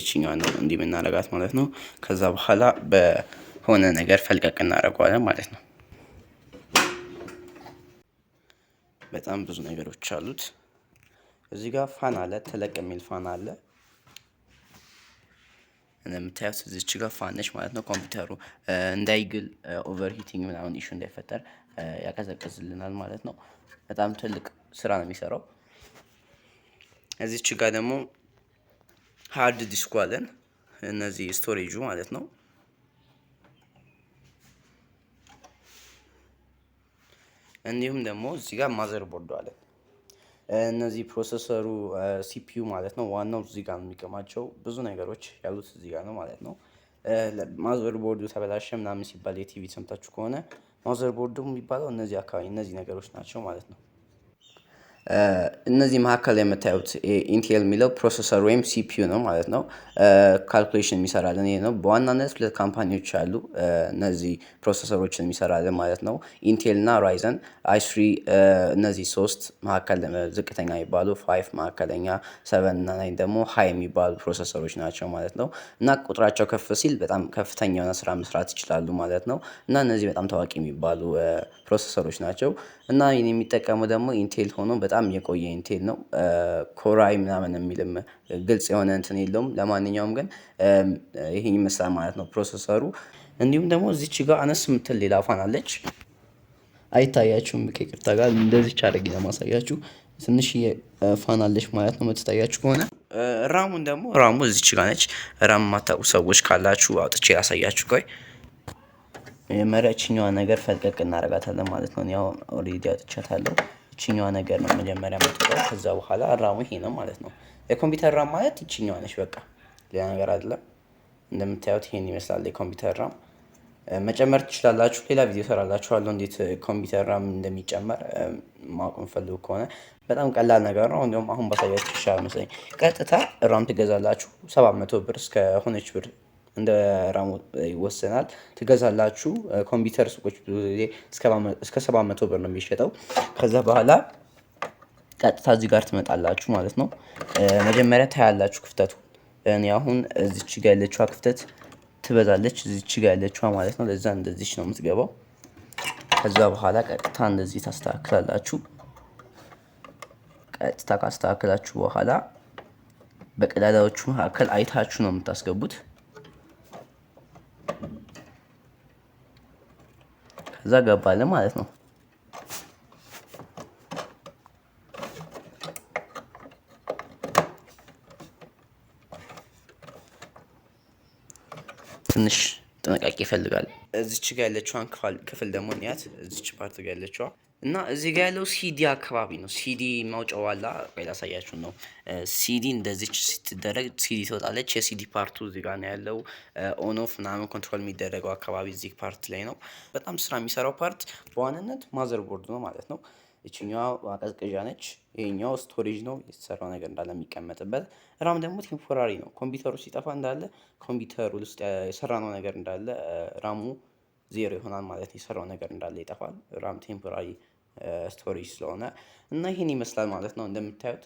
እችኛዋ ነው እንዲህ የምናረጋት ማለት ነው። ከዛ በኋላ በሆነ ነገር ፈልቀቅ እናደርገዋለን ማለት ነው። በጣም ብዙ ነገሮች አሉት። እዚህ ጋር fan አለ፣ ተለቅ የሚል fan አለ። እንደምታዩት እዚች ጋር fan ነች ማለት ነው። ኮምፒውተሩ እንዳይግል፣ overheating ምናምን issue እንዳይፈጠር ያቀዘቅዝልናል ማለት ነው። በጣም ትልቅ ስራ ነው የሚሰራው። እዚች ጋር ደግሞ hard disk ኡ አለን፣ እነዚህ storage ኡ ማለት ነው። እንዲሁም ደግሞ እዚህ ጋር motherboard ኡ አለን። እነዚህ processor ኡ፣ CPU ማለት ነው። ዋናው እዚህ ጋር ነው የሚቀማቸው፣ ብዙ ነገሮች ያሉት እዚህ ጋር ነው ማለት ነው። Motherboard ኡ ተበላሸ ምናምን ሲባል የቲቪ ሰምታችሁ ከሆነ motherboard ኡ የሚባለው እነዚህ አካባቢ እነዚህ ነገሮች ናቸው ማለት ነው። እነዚህ መካከል የምታዩት Intel የሚለው processor ወይም CPU ነው ማለት ነው። Calculation የሚሰራልን ይሄ ነው። በዋናነት ሁለት company ዎች አሉ እነዚህ processor ኦችን የሚሰራልን ማለት ነው። Intel እና Ryzen i3፣ እነዚህ ሶስት መካከል ዝቅተኛ የሚባሉ፣ 5 መካከለኛ፣ 7 እና 9 ደግሞ high የሚባሉ processor ኦች ናቸው ማለት ነው። እና ቁጥራቸው ከፍ ሲል በጣም ከፍተኛ የሆነ ስራ መስራት ይችላሉ ማለት ነው። እና እነዚህ በጣም ታዋቂ የሚባሉ processor ኦች ናቸው። እና ይሄን የሚጠቀመው ደግሞ Intel ሆኖ በጣም የቆየ Intel ነው። Core i ምናምን የሚልም ግልጽ የሆነ እንትን የለውም። ለማንኛውም ግን ይሄን ይመስላል ማለት ነው processor ኡ። እንዲሁም ደግሞ እዚች ጋር አነስ የምትል ሌላ fan አለች። አይታያችሁም፣ ከይቅርታ ጋር እንደዚች አድርጌ ለማሳያችሁ ትንሽዬ fan አለች ማለት ነው የምትታያችሁ ከሆነ። RAM ኡን ደግሞ RAM ኡ እዚች ጋር ነች። RAM የማታውቁ ሰዎች ካላችሁ አውጥቼ ያሳያችሁ። ቆይ፣ መጀመሪያ እችኛዋ ነገር ፈልቀቅ እናደርጋታለን ማለት ነው። ያው already አውጥቻታለሁ። እችኛዋ ነገር ነው መጀመሪያ የምትወጣው። ከዛ በኋላ RAM ኡ ይሄ ነው ማለት ነው። የኮምፒውተር RAM ማለት ይችኛዋ ነች። በቃ ሌላ ነገር አይደለም። እንደምታዩት ይሄን ይመስላል የኮምፒውተር RAM። መጨመር ትችላላችሁ። ሌላ ቪዲዮ ሰራላችኋለሁ እንዴት ኮምፒውተር RAM እንደሚጨመር ማወቅ የምፈልጉ ከሆነ፣ በጣም ቀላል ነገር ነው። እንዲሁም አሁን ባሳያችሁ ይሻላል መሰለኝ። ቀጥታ RAM ትገዛላችሁ። 700 ብር እስከ ሆነች ብር እንደ RAM ኡ ይወሰናል። ትገዛላችሁ። ኮምፒውተር ሱቆች ብዙ ጊዜ እስከ 700 ብር ነው የሚሸጠው። ከዛ በኋላ ቀጥታ እዚህ ጋር ትመጣላችሁ ማለት ነው። መጀመሪያ ታያላችሁ ክፍተቱ። እኔ አሁን እዚች ጋር ያለችዋ ክፍተት ትበዛለች፣ እዚች ጋር ያለችዋ ማለት ነው። ለዛ እንደዚች ነው የምትገባው። ከዛ በኋላ ቀጥታ እንደዚህ ታስተካክላላችሁ። ቀጥታ ካስተካክላችሁ በኋላ በቀዳዳዎቹ መካከል አይታችሁ ነው የምታስገቡት። ከዛ ገባለ ማለት ነው። ትንሽ ጥንቃቄ ይፈልጋል። እዚች ጋ ያለችዋን ክፍል ደግሞ እንያት። እዚች part ጋ ያለችዋ እና እዚህ ጋ ያለው ሲዲ አካባቢ ነው። ሲዲ ማውጫው አላ፣ ቆይ ላሳያችሁ ነው። ሲዲ እንደዚች ስትደረግ ሲዲ ትወጣለች። የ CD part ኡ እዚህ ጋር ነው ያለው። On off ምናምን control የሚደረገው አካባቢ እዚህ part ላይ ነው። በጣም ስራ የሚሰራው part በዋናነት motherboard ነው ማለት ነው። ይችኛዋ ማቀዝቀዣ ነች። ይሄኛው storage ነው፣ የተሰራው ነገር እንዳለ የሚቀመጥበት። RAM ደግሞ temporary ነው። ኮምፒውተሩ ሲጠፋ እንዳለ ኮምፒውተሩ ውስጥ የሰራነው ነገር እንዳለ RAM ኡ ዜሮ ይሆናል ማለት ነው። የሰራው ነገር እንዳለ ይጠፋል። RAM temporary storage ስለሆነ እና ይሄን ይመስላል ማለት ነው እንደምታዩት።